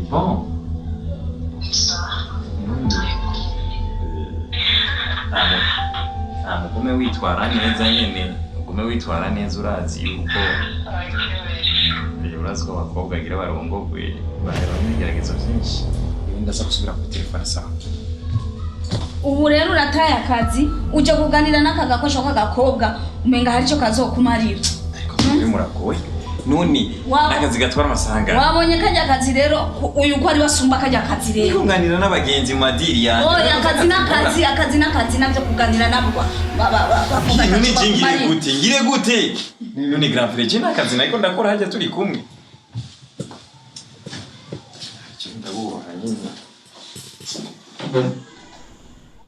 Ni bon. Nta mugume witwara neza nyene, ugume witwara neza, urazi yuko urazi ko abakobwa agira barongogwe bahera n'ibigeragezo byinshi. Ibi ndaza gusubira kuri telefone, sawa? Ubu rero urataye akazi, uje kuganira n'aka gakosho k'agakobwa, umenga hari icyo kazokumarira. Ariko muri muragoye none. N'akazi gatwara amafaranga. Wabonye kajya kazi rero, uyu ko ari basumba kajya kazi rero. Kunganira n'abagenzi mu madiri yanjye. Oya, akazi n'akazi, akazi n'akazi, nabyo kuganira nabo bakobwa None ntacyo je ngire bakumarira. gute, ngire gute none, grand frère? Je n'akazi nariko ndakora hajya turi kumwe. Je ndabubaha nyine.